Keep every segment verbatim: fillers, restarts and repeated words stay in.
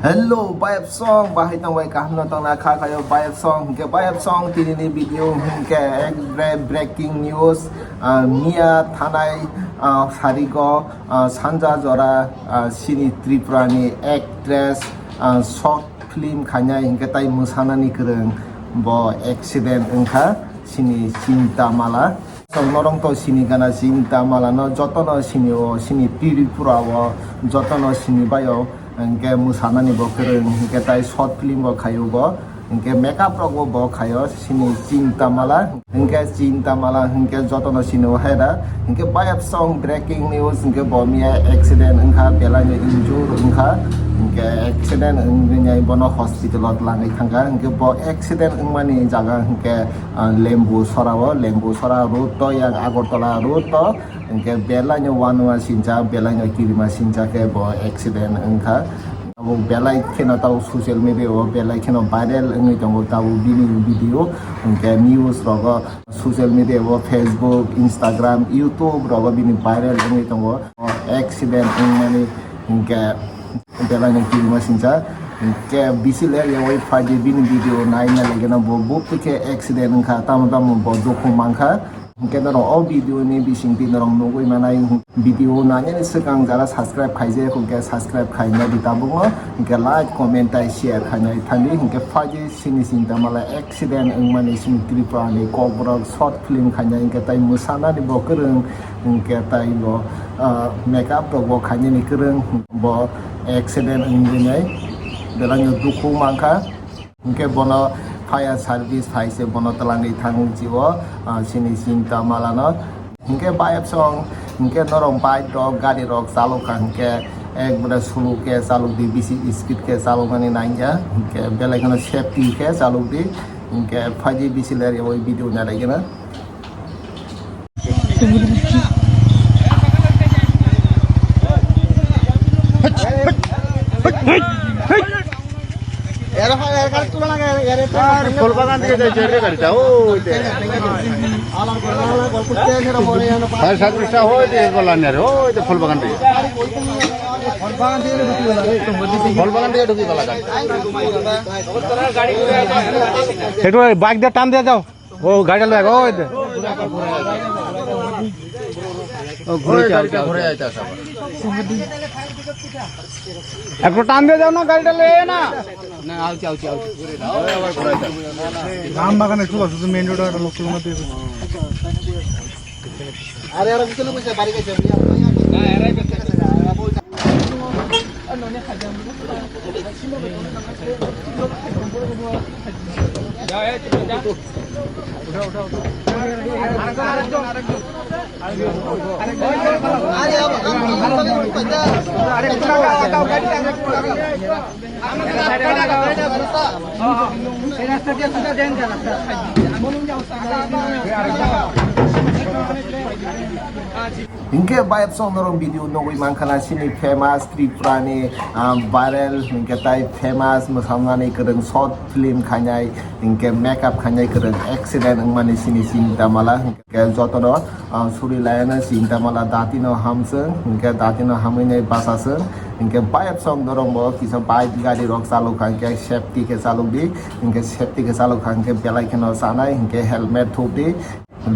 Hello, bayap song, bahai tong bai kaham no tong na kha khayo bayap song, hingke bayap song tini ni video hingke ek bre-, breaking news, ah, miya thanai, ah, sarigo, ah, sanja jora, ah, sini Tripura ni actress, ah, short film khainai hingke tai mwsanani kwrwng bo accident wngkha sini Chinta Mala. Norong to sini gana Chinta Mala no jotono sini o sini Tripura o jotono sini bai o hingke mwsanani bo kwrwng hingke tai short film bo khaio bo hingke makeup rok bo bo khaio sini Chinta Mala hingke Chinta Mala hingke jotono sini o hai da hingke bayap song breaking news hingke bo miya accident wngkha belai no injure wngkha hingke accident wngwi bono hospital o twlangwi thangkha hingke bo accident wngmani jaga hingke ah, Lembu Sora o, Lembu Sora road to yang Agartala road to, hingke belai no wanua sincha, belai no kirima sincha khe bo accident wngkha. Abo belai kheno tabo social media o belai kheno viral wngwi tongo tabo bini video, hingke news rogo social media o Facebook, Instagram, YouTube rogo bini viral wngwi tongo. O accident wngmani hingke Belai no kirima sincha. Hingke bisi le yawi phaidi bini video naina legeno bo bukti khe accident wngkha, tamo tamo bo dukhu mankha. Hingke norok o video ni bisingtwi norok nugwi manai video nainani swkang jara subscribe khaijak hingke subscribe khaina di tabukno. Hingke like, comment tai share khainai thani. Hingke phaidi sini Chinta Mala accident wngmani sini Tripura ni kokborok short film khainai hingke tai mwsanani bo kwrwng. Hingke tai bo, ah, makeup rok bo khainani kwrwng, bo accident wngwi nai belai no dukhu mankha. Hingke bono fire service hai se bono twlangwi thangwi chio, ah, sini Chinta Mala no. Hingke bayap song, hingke norok bike rok, gari rok chalok kha hingke ekbare slow khe chalok di, bisi speed khe chalok mani nangya. Hingke belai kheno safety khe chalok di. Hingke phaidi bisi ler yawi video nai lai gana. Fulbagan diye jai jai re gari ta, oi de. Fire service ta oi de, gola ne re, oi de Fulbagan diye. Fulbagan diye dhuki gola gari. Ekটু bike diye tan diye jao. ও গাড়িটা লয়ে, ওই দে। ও ঘুরে ওই যাও, গাড়িটা যাও, ঘুরে যাও। যাইতে আসো আবার। একটু টান দিয়ে যাও না, গাড়িটা লয়ে না। না, আউছি, আউছি, আউছি। ওই আবার ঘুরে যাও। আম বাগানে চলে আসো, তুমি মেইন রোডে একটা লোক তুলনা দিয়ে। আরে, আরে, পিছনে বসে, বাড়ি গেছে। না, এরাই করতে। Hingke bayap song norok video nugwi mankha na sini famous Tripura ni, ah, viral hingke tai famous mwsamnani kwrwng short film khainai hingke makeup khainai kwrwng accident wngmani sini Chinta Mala hingke jotono, ah, suri layana Chinta Mala dati no hamswng hingke dati no hamwi nai bachaswng hingke bayap song norok bo kisa bike gari rok chalok kha hingke safety khe chalok di hingke safety khe chalok kha hingke belai kheno chanai hingke helmet thuk di.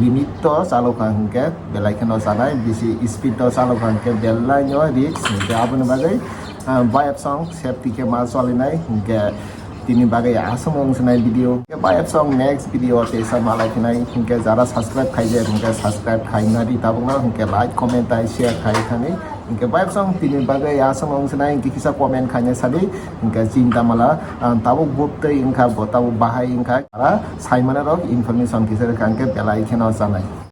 Limit to chalok kha hingke belai kheno chanai, bisi speed to chalok kha hingke belai no risk hingke aboni bagwi, ah, bayap song safety khe ma cholinai hingke tini bagwi aswk wng sinai video hingke bayap song next video teisa malai khinai hingke jara subscribe khaijak hingke subscribe khaina di tabukno hingke like comment tai share khai thani hingke bayap song tini bagwi aswk wng sinai hingke kisa comment khaina sadi hingke Chinta Mala, ah, tabuk buk twi wngkha bo tabuk bahai wngkha. Ara saimane rok information kisa rwkha hwnkhe belai kheno chanai.